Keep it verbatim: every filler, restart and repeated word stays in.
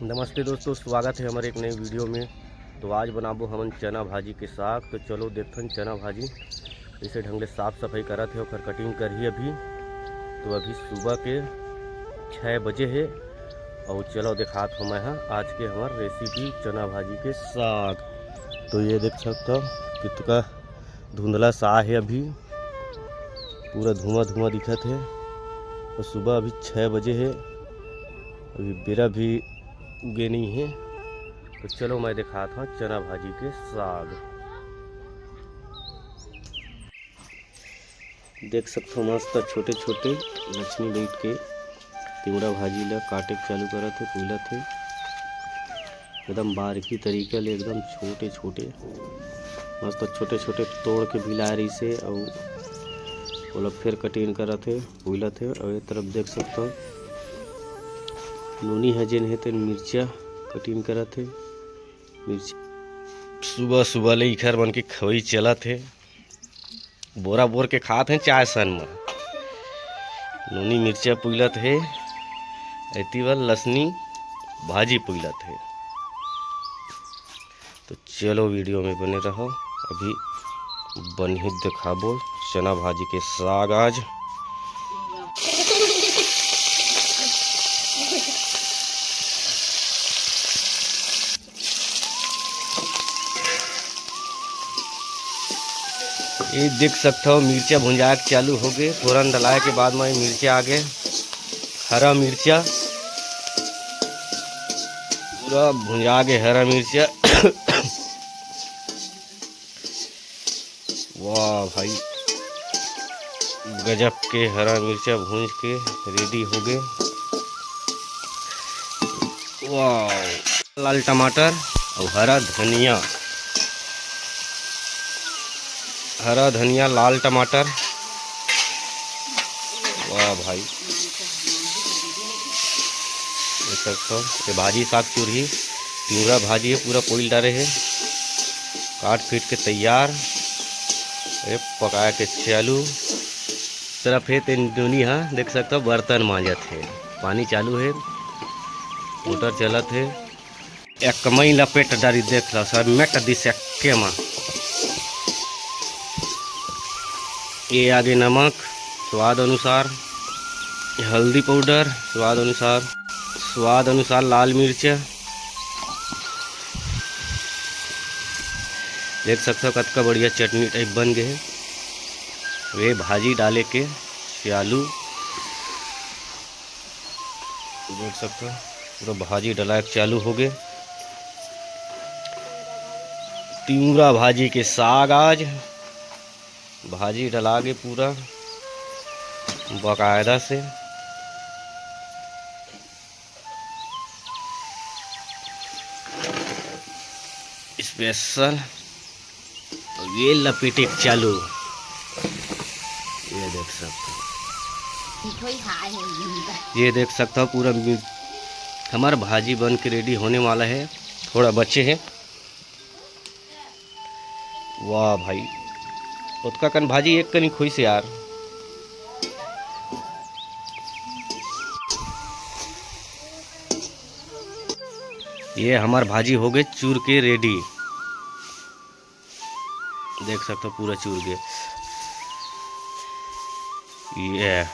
नमस्ते दोस्तों, स्वागत है हमारे एक नए वीडियो में। तो आज बनाबो हमन चना भाजी के साग। तो चलो देखथन चना भाजी कैसे ढंग ले साफ सफाई करत है, ओकर कटिंग करही अभी। तो अभी सुबह के छः बजे है और चलो देखात हूँ मैं हा आज के हमार रेसिपी चना भाजी के साग। तो ये देख सकता हो कितना धुंधला सा है अभी, पूरा धुआं धुआं दिखत है। और सुबह अभी छः बजे है, अभी बेरा भी उगे नहीं है। तो चलो मैं देखात हूँ चना भाजी के साग। देख सकते हो मस्त छोटे छोटे लक्ष्मी बैठ के तिवड़ा भाजी ला काटे के चालू करत हे, पुइलत हे। एकदम बारीकी तरीका ले एकदम छोटे छोटे मस्त छोटे छोटे तोड़ के मिलाए रहिसे अउ ओला फिर कटिंग करत हे, पुइलत हे। अउ ए तरफ देख सकते हो नोनी ह जेन हे तेन मिर्चा कटिंग करत हे। मिर्चा सुबह सुबह ले इखर मन के खवई चलत हे, बोरा बोर के खात हे चाय सन म। नोनी मिर्चा पुइलत हे, एती बर लसनी भाजी पुइलत हे। तो चलो वीडियो में बने रहो, अभी बनही दिखाबो चना भाजी के साग आज। ये देख सकते हो मिर्चा भुंजाए के चालू हो गए, फोरन डलाए के बाद में मिर्चा आ गए, हरा मिर्चा पूरा भुंजा गए, हरा मिर्चा। वाह भाई, गजब के हरा मिर्चा भूंज के रेडी हो गए। वाह, लाल टमाटर और हरा धनिया, हरा धनिया, लाल टमाटर। वाह भाई, ये सब तो ये भाजी साग चुरही, तिवरा भाजी है, पूरा पोइल डारे है, काट पीट के तैयार। ये पकाए के चालू तरफ है, तेन दुनी हा देख सकते हो बर्तन मांजत है, पानी चालू है, मोटर चलत है। एक कमई लपेट डारी देख लो, सब मेट दिस एक्के मा। ये आगे नमक स्वाद अनुसार, हल्दी पाउडर स्वाद अनुसार, स्वाद अनुसार लाल मिर्च। देख सकते हो कतका बढ़िया चटनी टाइप बन गए है। वे भाजी डाले के चालू। देख सकते हो पूरा भाजी डलाए के चालू हो गए। तिवरा भाजी के साग आज भाजी डला के पूरा बाकायदा से स्पेशल। ये लपेटे के चालू, ये देख सकते हो, ये देख सकते हो पूरा मि-, हमार भाजी बन के रेडी होने वाला है, थोड़ा बचे है। वाह भाई, ओतका कन भाजी एक कनी खुई से यार। ये हमार भाजी हो गए चूर के रेडी। देख सकते हो पूरा चूर गए। ये